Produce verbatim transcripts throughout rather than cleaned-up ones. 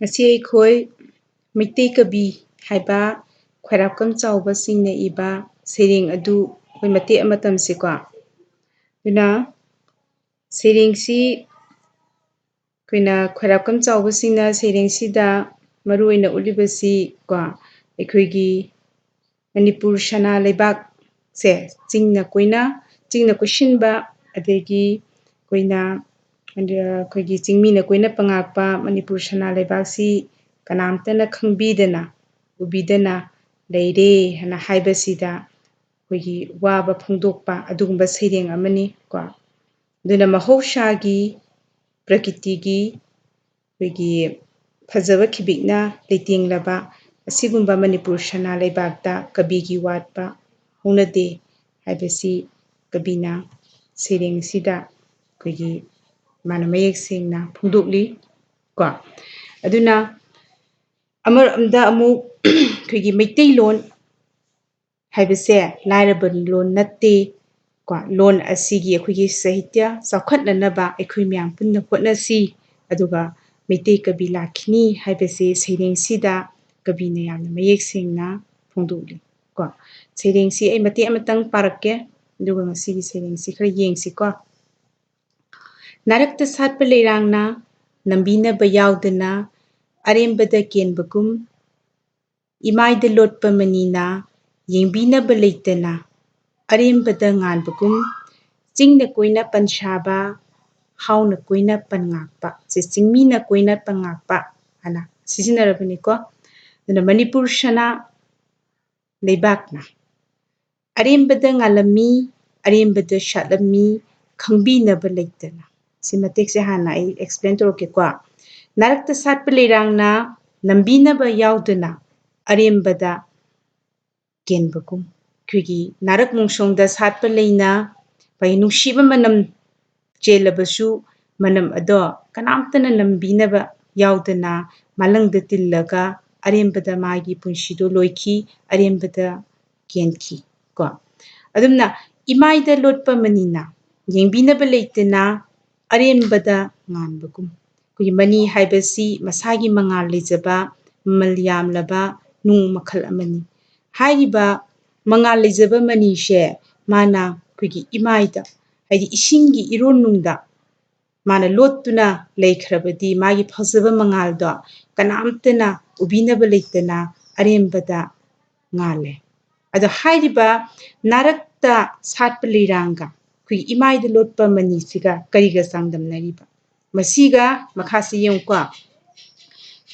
ꯉꯁꯤ ꯑꯩꯈꯣꯏ ꯃꯩꯇꯩ ꯀꯕꯤ ꯍꯥꯏꯕ ꯈ꯭ꯋꯥꯏꯔꯥꯛꯄꯝ ꯆꯥꯎꯕꯁꯤꯡꯅ ꯏꯕ ꯁꯩꯔꯦꯡ ꯑꯗꯨ ꯑꯩꯈꯣꯏ ꯃꯇꯦꯛ ꯑꯃ ꯇꯝꯁꯤꯀꯣ꯫ ꯑꯗꯨꯅ ꯁꯩꯔꯦꯡꯁꯤ ꯑꯩꯈꯣꯏꯅ ꯈ꯭ꯋꯥꯏꯔꯥꯛꯄꯝ ꯆꯥꯎꯕꯁꯤꯡꯅ ꯁꯩꯔꯦꯡꯁꯤꯗ ꯃꯔꯨ ꯑꯣꯏꯅ ꯎꯠꯂꯤꯕꯁꯤ ꯀꯣ, ꯑꯩꯈꯣꯏꯒꯤ ꯃꯅꯤꯄꯨꯔ ꯁꯅꯥ ꯂꯩꯕꯥꯛꯁꯦ ꯆꯤꯡꯅ ꯀꯣꯏꯅ, ꯆꯤꯡꯅ ꯀꯣꯏꯁꯤꯟꯕ, ꯑꯗꯒꯤ ꯑꯩꯈꯣꯏꯅ, ꯑꯩꯈꯣꯏꯒꯤ ꯆꯤꯡꯃꯤꯅ ꯀꯣꯏꯅ ꯄꯉꯥꯛꯄ ꯃꯅꯤꯄꯨꯔ ꯁꯅꯥ ꯂꯩꯕꯥꯛꯁꯤ ꯀꯅꯥꯝꯇꯅ ꯈꯪꯕꯤꯗꯅ, ꯎꯕꯤꯗꯅ ꯂꯩꯔꯦ ꯍꯥꯏꯅ ꯍꯥꯏꯕꯁꯤꯗ ꯑꯩꯈꯣꯏꯒꯤ ꯋꯥꯕ ꯐꯣꯡꯗꯣꯛꯄ ꯑꯗꯨꯒꯨꯝꯕ ꯁꯩꯔꯦꯡ ꯑꯃꯅꯤ ꯀꯣ꯫ ꯑꯗꯨꯅ ꯃꯍꯧꯁꯥꯒꯤ, ꯄ꯭ꯔꯀꯤꯇꯤꯒꯤ, ꯑꯩꯈꯣꯏꯒꯤ ꯐꯖꯕ ꯈꯤꯕꯤꯛꯅ ꯂꯩꯇꯦꯡꯂꯕ ꯑꯁꯤꯒꯨꯝꯕ ꯃꯅꯤꯄꯨꯔ ꯁꯅꯥ ꯂꯩꯕꯥꯛꯇ ꯀꯕꯤꯒꯤ ꯋꯥꯠꯄ ꯍꯧꯅꯗꯦ ꯍꯥꯏꯕꯁꯤ ꯀꯕꯤꯅ ꯁꯩꯔꯦꯡꯁꯤꯗ ꯑꯩꯈꯣꯏꯒꯤ ꯃꯥꯅ ꯃꯌꯦꯛ ꯁꯦꯡꯅ ꯐꯣꯡꯗꯣꯛꯂꯤ ꯀꯣ꯫ ꯑꯗꯨꯅ ꯑꯃꯔꯣꯝꯗ ꯑꯃꯨꯛ ꯑꯩꯈꯣꯏꯒꯤ ꯃꯩꯇꯩꯂꯣꯟ ꯍꯥꯏꯕꯁꯦ ꯂꯥꯏꯔꯕ ꯂꯣꯟ ꯅꯠꯇꯦ ꯀꯣ꯫ ꯂꯣꯟ ꯑꯁꯤꯒꯤ ꯑꯩꯈꯣꯏꯒꯤ ꯁꯥꯍꯤꯇ꯭ꯌ ꯆꯥꯎꯈꯠꯅꯅꯕ ꯑꯩꯈꯣꯏ ꯃꯌꯥꯝ ꯄꯨꯟꯅ ꯍꯣꯠꯅꯁꯤ꯫ ꯑꯗꯨꯒ ꯃꯩꯇꯩ ꯀꯕꯤ ꯂꯥꯛꯈꯤꯅꯤ ꯍꯥꯏꯕꯁꯤ ꯁꯩꯔꯦꯡꯁꯤꯗ ꯀꯕꯤꯅ ꯌꯥꯝꯅ ꯃꯌꯦꯛ ꯁꯦꯡꯅ ꯐꯣꯡꯗꯣꯛꯂꯤ ꯀꯣ꯫ ꯁꯩꯔꯦꯡꯁꯤ ꯑꯩ ꯃꯇꯦꯛ ꯑꯃꯇꯪ ꯄꯥꯔꯛꯀꯦ, ꯑꯗꯨꯒ ꯉꯁꯤꯒꯤ ꯁꯩꯔꯦꯡꯁꯤ ꯈꯔ ꯌꯦꯡꯁꯤꯀꯣ꯫ ꯅꯥꯔꯛꯇ ꯁꯥꯠꯄ ꯂꯩꯔꯥꯡꯅ ꯅꯝꯕꯤꯅꯕ ꯌꯥꯎꯗꯅ ꯑꯔꯦꯝꯕꯗ ꯀꯦꯟꯕꯒꯨꯝ, ꯏꯃꯥꯏꯗ ꯂꯣꯠꯄ ꯃꯅꯤꯅ ꯌꯦꯡꯕꯤꯅꯕ ꯂꯩꯇꯅ ꯑꯔꯦꯝꯕꯗ ꯉꯥꯟꯕꯒꯨꯝ, ꯆꯤꯡꯅ ꯀꯣꯏꯅ ꯄꯟꯁꯥꯕ, ꯍꯥꯎꯅ ꯀꯣꯏꯅ ꯄꯟꯉꯥꯛꯄ꯫ ꯁꯤ ꯆꯤꯡꯃꯤꯅ ꯀꯣꯏꯅ ꯄꯟꯉꯥꯛꯄ ꯍꯥꯏꯅ ꯁꯤꯖꯤꯟꯅꯔꯕꯅꯤꯀꯣ꯫ ꯑꯗꯨꯅ ꯃꯅꯤꯄꯨꯔ ꯁꯅꯥ ꯂꯩꯕꯥꯛꯅ ꯑꯔꯦꯝꯕꯗ ꯉꯥꯜꯂꯝꯃꯤ, ꯑꯔꯦꯝꯕꯗ ꯁꯥꯠꯂꯝꯃꯤ, ꯈꯪꯕꯤꯅꯕ ꯂꯩꯇꯅ꯫ ꯁꯤ ꯃꯇꯦꯛꯁꯦ ꯍꯥꯟꯅ ꯑꯩ explain ꯇꯧꯔꯛꯀꯦꯀꯣ꯫ ꯅꯥꯔꯛꯇ ꯁꯥꯠꯄ ꯂꯩꯔꯥꯡꯅ ꯅꯝꯕꯤꯅꯕ ꯌꯥꯎꯗꯅ ꯑꯔꯦꯝꯕꯗ ꯀꯦꯟꯕꯒꯨꯝ, ꯑꯩꯈꯣꯏꯒꯤ ꯅꯥꯔꯛ ꯃꯣꯡꯁꯣꯡꯗ ꯁꯥꯠꯄ ꯂꯩꯅ ꯑꯩꯈꯣꯏ ꯅꯨꯡꯁꯤꯕ ꯃꯅꯝ ꯆꯦꯜꯂꯕꯁꯨ ꯃꯅꯝ ꯑꯗꯣ ꯀꯅꯥꯝꯇꯅ ꯅꯝꯕꯤꯅꯕ ꯌꯥꯎꯗꯅ ꯃꯥꯂꯪꯗ ꯇꯤꯜꯂꯒ ꯑꯔꯦꯝꯕꯗ ꯃꯥꯒꯤ ꯄꯨꯟꯁꯤꯗꯣ ꯂꯣꯏꯈꯤ, ꯑꯔꯦꯝꯕꯗ ꯀꯦꯟꯈꯤ ꯀꯣ꯫ ꯑꯗꯨꯝꯅ ꯏꯃꯥꯏꯗ ꯂꯣꯠꯄ ꯃꯅꯤꯅ ꯌꯦꯡꯕꯤꯅꯕ ꯂꯩꯇꯅ ꯑꯔꯦꯝꯕꯗ ꯉꯥꯟꯕꯒꯨꯝ꯫ ꯑꯩꯈꯣꯏꯒꯤ ꯃꯅꯤ ꯍꯥꯏꯕꯁꯤ ꯃꯁꯥꯒꯤ ꯃꯉꯥꯜ ꯂꯩꯖꯕ, ꯃꯃꯜ ꯌꯥꯝꯂꯕ ꯅꯨꯡ ꯃꯈꯜ ꯑꯃꯅꯤ꯫ ꯍꯥꯏꯔꯤꯕ ꯃꯉꯥꯜ ꯂꯩꯖꯕ ꯃꯅꯤꯁꯦ ꯃꯥꯅ ꯑꯩꯈꯣꯏꯒꯤ ꯏꯃꯥꯏꯗ, ꯍꯥꯏꯗꯤ ꯏꯁꯤꯡꯒꯤ ꯏꯔꯣꯟꯅꯨꯡꯗ ꯃꯥꯅ ꯂꯣꯠꯇꯨꯅ ꯂꯩꯈ꯭ꯔꯕꯗꯤ ꯃꯥꯒꯤ ꯐꯖꯕ ꯃꯉꯥꯜꯗꯣ ꯀꯅꯥꯝꯇꯅ ꯎꯕꯤꯅꯕ ꯂꯩꯇꯅ ꯑꯔꯦꯝꯕꯗ ꯉꯥꯜꯂꯦ꯫ ꯑꯗꯣ ꯍꯥꯏꯔꯤꯕ ꯅꯥꯔꯛꯇ ꯁꯥꯠꯄ ꯂꯩꯔꯥꯡꯒ ꯑꯩꯈꯣꯏꯒꯤ ꯏꯃꯥꯏꯗ ꯂꯣꯠꯄ ꯃꯅꯤꯁꯤꯒ ꯀꯔꯤꯒ ꯆꯥꯡꯗꯝꯅꯔꯤꯕ? ꯃꯁꯤꯒ ꯃꯈꯥꯁꯤ ꯌꯦꯡꯉꯨꯀꯣ꯫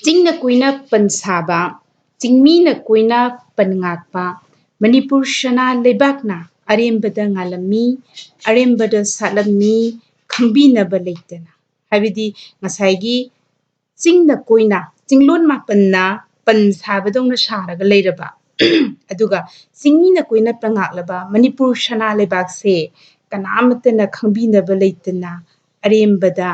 ꯆꯤꯡꯅ ꯀꯣꯏꯅ ꯄꯟ ꯁꯥꯕ, ꯆꯤꯡꯃꯤꯅ ꯀꯣꯏꯅ ꯄꯟ ꯉꯥꯛꯄ, ꯃꯅꯤꯄꯨꯔ ꯁꯅꯥ ꯂꯩꯕꯥꯛꯅ ꯑꯔꯦꯝꯕꯗ ꯉꯥꯜꯂꯝꯃꯤ, ꯑꯔꯦꯝꯕꯗ ꯁꯥꯠꯂꯝꯃꯤ, ꯈꯪꯕꯤꯅꯕ ꯂꯩꯇꯅ꯫ ꯍꯥꯏꯕꯗꯤ ꯉꯁꯥꯏꯒꯤ ꯆꯤꯡꯅ ꯀꯣꯏꯅ, ꯆꯤꯡꯂꯣꯟ ꯃꯥꯄꯟꯅ ꯄꯟ ꯁꯥꯕꯗꯧꯅ ꯁꯥꯔꯒ ꯂꯩꯔꯕ, ꯑꯗꯨꯒ ꯆꯤꯡꯃꯤꯅ ꯀꯣꯏꯅ ꯄꯟ ꯉꯥꯛꯂꯕ ꯃꯅꯤꯄꯨꯔ ꯁꯅꯥ ꯂꯩꯕꯥꯛꯁꯦ ꯀꯅꯥꯃꯠꯇꯅ ꯈꯪꯕꯤꯅꯕ ꯂꯩꯇꯅ ꯑꯔꯦꯝꯕꯗ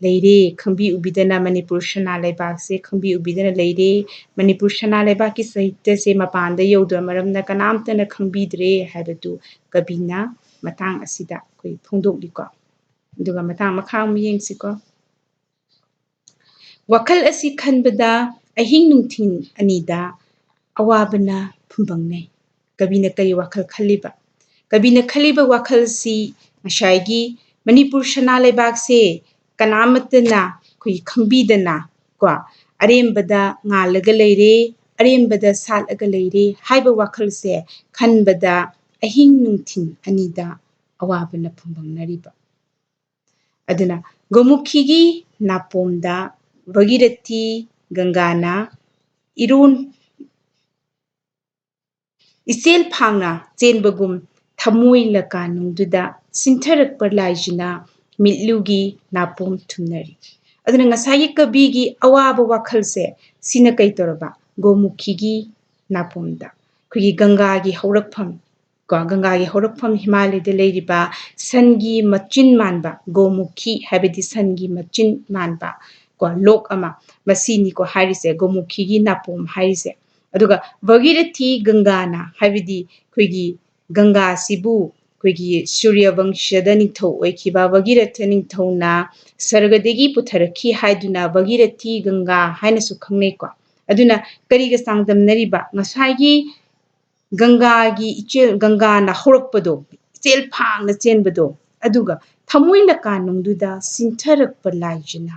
ꯂꯩꯔꯦ, ꯈꯪꯕꯤ ꯎꯕꯤꯗꯅ ꯃꯅꯤꯄꯨꯔ ꯁꯅꯥ ꯂꯩꯕꯥꯛꯁꯦ ꯈꯪꯕꯤ ꯎꯕꯤꯗꯅ ꯂꯩꯔꯦ꯫ ꯃꯅꯤꯄꯨꯔ ꯁꯅꯥ ꯂꯩꯕꯥꯛꯀꯤ ꯁꯥꯍꯤꯇ꯭ꯌꯁꯦ ꯃꯄꯥꯟꯗ ꯌꯧꯗꯕ ꯃꯔꯝꯅ ꯀꯅꯥꯝꯇꯅ ꯈꯪꯕꯤꯗ꯭ꯔꯦ ꯍꯥꯏꯕꯗꯨ ꯀꯕꯤꯅ ꯃꯇꯥꯡ ꯑꯁꯤꯗ ꯑꯩꯈꯣꯏ ꯐꯣꯡꯗꯣꯛꯂꯤꯀꯣ꯫ ꯑꯗꯨꯒ ꯃꯇꯥꯡ ꯃꯈꯥ ꯑꯃꯨꯛ ꯌꯦꯡꯁꯤꯀꯣ꯫ ꯋꯥꯈꯜ ꯑꯁꯤ ꯈꯟꯕꯗ ꯑꯍꯤꯡ ꯅꯨꯡꯊꯤꯜ ꯑꯅꯤꯗ ꯑꯋꯥꯕꯅ ꯐꯨꯝꯕꯪꯅꯩ꯫ ꯀꯕꯤꯅ ꯀꯔꯤ ꯋꯥꯈꯜ ꯈꯜꯂꯤꯕ? ꯀꯕꯤꯅ ꯈꯜꯂꯤꯕ ꯋꯥꯈꯜꯁꯤ ꯉꯁꯥꯏꯒꯤ ꯃꯅꯤꯄꯨꯔ ꯁꯅꯥ ꯂꯩꯕꯥꯛꯁꯦ ꯀꯅꯥꯃꯠꯇꯅ ꯑꯩꯈꯣꯏ ꯈꯪꯕꯤꯗꯅ ꯀꯣ, ꯑꯔꯦꯝꯕꯗ ꯉꯥꯜꯂꯒ ꯂꯩꯔꯦ, ꯑꯔꯦꯝꯕꯗ ꯁꯥꯠꯂꯒ ꯂꯩꯔꯦ ꯍꯥꯏꯕ ꯋꯥꯈꯜꯁꯦ ꯈꯟꯕꯗ ꯑꯍꯤꯡ ꯅꯨꯡꯊꯤꯜ ꯑꯅꯤꯗ ꯑꯋꯥꯕꯅ ꯐꯨꯝꯕꯪꯅꯔꯤꯕ꯫ ꯑꯗꯨꯅ ꯒꯣꯃꯨꯈꯤꯒꯤ ꯅꯥꯄꯣꯝꯗ ꯚꯒꯤꯔꯊꯤ ꯒꯪꯒꯥꯅ ꯏꯔꯣꯟ ꯏꯆꯦꯜ ꯐꯥꯡꯅ ꯆꯦꯟꯕꯒꯨꯝ ꯊꯃꯣꯏ ꯂꯀꯥꯅꯨꯡꯗꯨꯗ ꯁꯤꯟꯊꯔꯛꯄ ꯂꯥꯏꯁꯤꯅ ꯃꯤꯠꯂꯨꯒꯤ ꯅꯥꯄꯣꯝ ꯊꯨꯝꯅꯔꯤ꯫ ꯑꯗꯨꯅ ꯉꯁꯥꯏꯒꯤ ꯀꯕꯤꯒꯤ ꯑꯋꯥꯕ ꯋꯥꯈꯜꯁꯦ ꯁꯤꯅ ꯀꯩ ꯇꯧꯔꯕ? ꯒꯣꯃꯨꯈꯤꯒꯤ ꯅꯥꯄꯣꯝꯗ, ꯑꯩꯈꯣꯏꯒꯤ ꯒꯪꯒꯥꯒꯤ ꯍꯧꯔꯛꯐꯝ, ꯀꯣ, ꯒꯪꯒꯥꯒꯤ ꯍꯧꯔꯛꯐꯝ ꯍꯤꯃꯥꯂꯌꯗ ꯂꯩꯔꯤꯕ ꯁꯟꯒꯤ ꯃꯆꯤꯟ ꯃꯥꯟꯕ, ꯒꯣꯃꯨꯈꯤ ꯍꯥꯏꯕꯗꯤ ꯁꯟꯒꯤ ꯃꯆꯤꯟ ꯃꯥꯟꯕ ꯀꯣ ꯂꯣꯛ ꯑꯃ, ꯃꯁꯤꯅꯤꯀꯣ ꯍꯥꯏꯔꯤꯁꯦ ꯒꯣꯃꯨꯈꯤꯒꯤ ꯅꯥꯄꯣꯝ ꯍꯥꯏꯔꯤꯁꯦ꯫ ꯑꯗꯨꯒ ꯚꯒꯤꯔꯊꯤ ꯒꯪꯒꯥꯅ, ꯍꯥꯏꯕꯗꯤ ꯑꯩꯈꯣꯏꯒꯤ ꯒꯪꯒꯥꯁꯤꯕꯨ ꯑꯩꯈꯣꯏꯒꯤ ꯁꯨꯔ꯭ꯌꯕꯪꯁꯗ ꯅꯤꯡꯊꯧ ꯑꯣꯏꯈꯤꯕ ꯚꯒꯤꯔꯊ ꯅꯤꯡꯊꯧꯅ ꯁꯔꯒꯗꯒꯤ ꯄꯨꯊꯔꯛꯈꯤ ꯍꯥꯏꯗꯨꯅ ꯚꯒꯤꯔꯊꯤ ꯒꯪꯒꯥ ꯍꯥꯏꯅꯁꯨ ꯈꯪꯅꯩꯀꯣ꯫ ꯑꯗꯨꯅ ꯀꯔꯤꯒ ꯆꯥꯡꯗꯝꯅꯔꯤꯕ? ꯉꯁꯥꯏꯒꯤ ꯒꯪꯒꯥꯒꯤ ꯏꯆꯦꯜ, ꯒꯪꯒꯥꯅ ꯍꯧꯔꯛꯄꯗꯣ, ꯏꯆꯦꯜ ꯐꯥꯡꯅ ꯆꯦꯟꯕꯗꯣ, ꯑꯗꯨꯒ ꯊꯃꯣꯏ ꯂꯀꯥꯅꯨꯡꯗꯨꯗ ꯁꯤꯟꯊꯔꯛꯄ ꯂꯥꯏꯖꯅ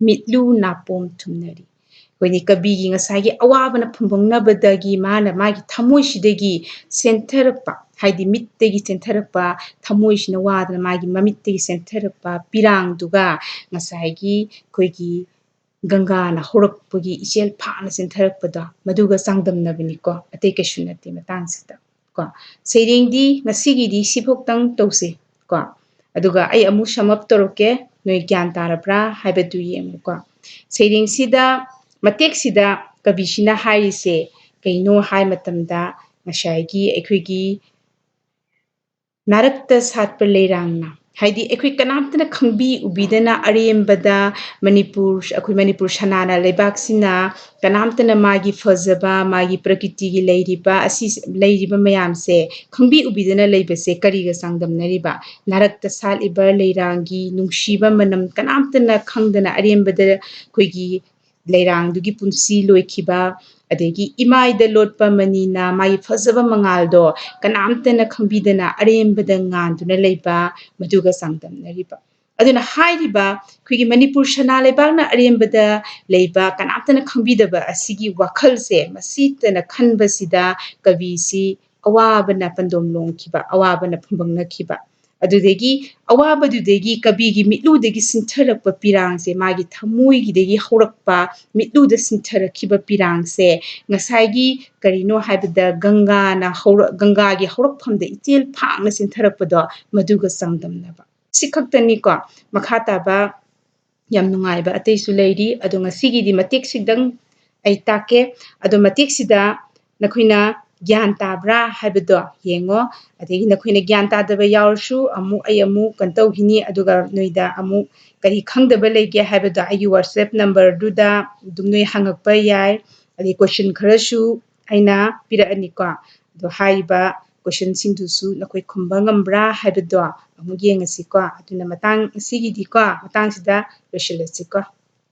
ꯃꯤꯠꯂꯨ ꯅꯥꯄꯣꯝ ꯊꯨꯝꯅꯔꯤ꯫ ꯑꯩꯈꯣꯏꯅꯤ ꯀꯕꯤꯒꯤ ꯉꯁꯥꯏꯒꯤ ꯑꯋꯥꯕꯅ ꯐꯨꯝꯕꯪꯅꯕꯗꯒꯤ ꯃꯥꯅ ꯃꯥꯒꯤ ꯊꯃꯣꯏꯁꯤꯗꯒꯤ ꯁꯦꯟꯊꯔꯛꯄ, ꯍꯥꯏꯗꯤ ꯃꯤꯠꯇꯒꯤ ꯆꯦꯟꯊꯔꯛꯄ, ꯊꯃꯣꯏꯁꯤꯅ ꯋꯥꯗꯅ ꯃꯥꯒꯤ ꯃꯃꯤꯠꯇꯒꯤ ꯆꯦꯟꯊꯔꯛꯄ ꯄꯤꯔꯥꯡꯗꯨꯒ ꯉꯁꯥꯏꯒꯤ ꯑꯩꯈꯣꯏꯒꯤ ꯒꯪꯒꯥꯅ ꯍꯧꯔꯛꯄꯒꯤ ꯏꯆꯦꯜ ꯐꯥꯅ ꯆꯦꯟꯊꯔꯛꯄꯗꯣ, ꯃꯗꯨꯒ ꯆꯥꯡꯗꯝꯅꯕꯅꯤꯀꯣ, ꯑꯇꯩ ꯀꯩꯁꯨ ꯅꯠꯇꯦ ꯃꯇꯥꯡꯁꯤꯗ ꯀꯣ꯫ ꯁꯩꯔꯦꯡꯗꯤ ꯉꯁꯤꯒꯤꯗꯤ ꯁꯤꯐꯧꯇꯪ ꯇꯧꯁꯦ ꯀꯣ꯫ ꯑꯗꯨꯒ ꯑꯩ ꯑꯃꯨꯛ sum up ꯇꯧꯔꯛꯀꯦ, ꯅꯣꯏ ꯒ꯭ꯌꯥꯟ ꯇꯥꯔꯕ꯭ꯔꯥ ꯍꯥꯏꯕꯗꯨ ꯌꯦꯡꯉꯨꯀꯣ꯫ ꯁꯩꯔꯦꯡꯁꯤꯗ, ꯃꯇꯦꯛꯁꯤꯗ ꯀꯕꯤꯁꯤꯅ ꯍꯥꯏꯔꯤꯁꯦ ꯀꯩꯅꯣ ꯍꯥꯏ ꯃꯇꯝꯗ, ꯉꯁꯥꯏꯒꯤ ꯑꯩꯈꯣꯏꯒꯤ ꯅꯥꯔꯛꯇ ꯁꯥꯠꯄ ꯂꯩꯔꯥꯡꯅ, ꯍꯥꯏꯗꯤ ꯑꯩꯈꯣꯏ ꯀꯅꯥꯝꯇꯅ ꯈꯪꯕꯤ ꯎꯕꯤꯗꯅ ꯑꯔꯦꯝꯕꯗ ꯃꯅꯤꯄꯨꯔ, ꯑꯩꯈꯣꯏ ꯃꯅꯤꯄꯨꯔ ꯁꯅꯥꯅ ꯂꯩꯕꯥꯛꯁꯤꯅ ꯀꯅꯥꯝꯇꯅ ꯃꯥꯒꯤ ꯐꯖꯕ, ꯃꯥꯒꯤ ꯄ꯭ꯔꯀꯤꯇꯤꯒꯤ ꯂꯩꯔꯤꯕ ꯑꯁꯤ, ꯂꯩꯔꯤꯕ ꯃꯌꯥꯝꯁꯦ ꯈꯪꯕꯤ ꯎꯕꯤꯗꯅ ꯂꯩꯕꯁꯦ ꯀꯔꯤꯒ ꯆꯥꯡꯗꯝꯅꯔꯤꯕ? ꯅꯥꯔꯛꯇ ꯁꯥꯠꯂꯤꯕ ꯂꯩꯔꯥꯡꯒꯤ ꯅꯨꯡꯁꯤꯕ ꯃꯅꯝ ꯀꯅꯥꯝꯇꯅ ꯈꯪꯗꯅ ꯑꯔꯦꯝꯕꯗ ꯑꯩꯈꯣꯏꯒꯤ ꯂꯩꯔꯥꯡꯗꯨꯒꯤ ꯄꯨꯟꯁꯤ ꯂꯣꯏꯈꯤꯕ, ꯑꯗꯒꯤ ꯏꯃꯥꯏꯗ ꯂꯣꯠꯄ ꯃꯅꯤꯅ ꯃꯥꯒꯤ ꯐꯖꯕ ꯃꯉꯥꯜꯗꯣ ꯀꯅꯥꯝꯇꯅ ꯈꯪꯕꯤꯗꯅ ꯑꯔꯦꯝꯕꯗ ꯉꯥꯟꯗꯨꯅ ꯂꯩꯕ, ꯃꯗꯨꯒ ꯆꯥꯡꯗꯝꯅꯔꯤꯕ꯫ ꯑꯗꯨꯅ ꯍꯥꯏꯔꯤꯕ ꯑꯩꯈꯣꯏꯒꯤ ꯃꯅꯤꯄꯨꯔ ꯁꯅꯥ ꯂꯩꯕꯥꯛꯅ ꯑꯔꯦꯝꯕꯗ ꯂꯩꯕ, ꯀꯅꯥꯝꯇꯅ ꯈꯪꯕꯤꯗꯕ ꯑꯁꯤꯒꯤ ꯋꯥꯈꯜꯁꯦ, ꯃꯁꯤꯇꯅ ꯈꯟꯕꯁꯤꯗ ꯀꯕꯤꯁꯤ ꯑꯋꯥꯕꯅ ꯄꯟꯗꯣꯝ ꯂꯣꯡꯈꯤꯕ, ꯑꯋꯥꯕꯅ ꯐꯨꯝꯕꯪꯅꯈꯤꯕ꯫ ꯑꯗꯨꯗꯒꯤ ꯑꯋꯥꯕꯗꯨꯗꯒꯤ ꯀꯕꯤꯒꯤ ꯃꯤꯠꯂꯨꯗꯒꯤ ꯁꯤꯟꯊꯔꯛꯄ ꯄꯤꯔꯥꯡꯁꯦ, ꯃꯥꯒꯤ ꯊꯃꯣꯏꯒꯤꯗꯒꯤ ꯍꯧꯔꯛꯄ, ꯃꯤꯠꯂꯨꯗ ꯁꯤꯟꯊꯔꯛꯈꯤꯕ ꯄꯤꯔꯥꯡꯁꯦ ꯉꯁꯥꯏꯒꯤ ꯀꯔꯤꯅꯣ ꯍꯥꯏꯕꯗ ꯒꯪꯒꯥꯅ ꯍꯧꯔꯛ-, ꯒꯪꯒꯥꯒꯤ ꯍꯧꯔꯛꯐꯝꯗ ꯏꯆꯦꯜ ꯐꯥꯡꯅ ꯆꯦꯟꯊꯔꯛꯄꯗꯣ, ꯃꯗꯨꯒ ꯆꯥꯡꯗꯝꯅꯕ꯫ ꯁꯤ ꯈꯛꯇꯅꯤꯀꯣ꯫ ꯃꯈꯥ ꯇꯥꯕ ꯌꯥꯝ ꯅꯨꯡꯉꯥꯏꯕ ꯑꯇꯩꯁꯨ ꯂꯩꯔꯤ, ꯑꯗꯣ ꯉꯁꯤꯒꯤꯗꯤ ꯃꯇꯦꯛꯁꯤꯗꯪ ꯑꯩ ꯇꯥꯛꯀꯦ꯫ ꯑꯗꯣ ꯃꯇꯦꯛꯁꯤꯗ ꯅꯈꯣꯏꯅ ꯒ꯭ꯌꯥꯟ ꯇꯥꯕ꯭ꯔꯥ ꯍꯥꯏꯕꯗꯣ ꯌꯦꯡꯉꯣ꯫ ꯑꯗꯒꯤ ꯅꯈꯣꯏꯅ ꯒ꯭ꯌꯥꯟ ꯇꯥꯗꯕ ꯌꯥꯎꯔꯁꯨ ꯑꯃꯨꯛ ꯑꯩ ꯑꯃꯨꯛ ꯀꯩꯅꯣ ꯇꯧꯈꯤꯅꯤ, ꯑꯗꯨꯒ ꯅꯣꯏꯗ ꯑꯃꯨꯛ ꯀꯔꯤ ꯈꯪꯗꯕ ꯂꯩꯒꯦ ꯍꯥꯏꯕꯗꯣ ꯑꯩꯒꯤ WhatsApp numberꯗꯨꯗ ꯑꯗꯨꯝ ꯅꯣꯏ ꯍꯪꯉꯛꯄ ꯌꯥꯏ꯫ ꯑꯗꯩ question ꯈꯔꯁꯨ ꯑꯩꯅ ꯄꯤꯔꯛꯑꯅꯤꯀꯣ꯫ ꯑꯗꯣ ꯍꯥꯏꯔꯤꯕ ꯀꯣꯏꯁꯟꯁꯤꯡꯗꯨꯁꯨ ꯅꯈꯣꯏ ꯈꯨꯝꯕ ꯉꯝꯕ꯭ꯔꯥ ꯍꯥꯏꯕꯗꯣ ꯑꯃꯨꯛ ꯌꯦꯡꯉꯁꯤꯀꯣ꯫ ꯑꯗꯨꯅ ꯃꯇꯥꯡ ꯑꯁꯤꯒꯤꯗꯤꯀꯣ, ꯃꯇꯥꯡꯁꯤꯗ ꯂꯣꯏꯁꯤꯜꯂꯁꯤꯀꯣ꯫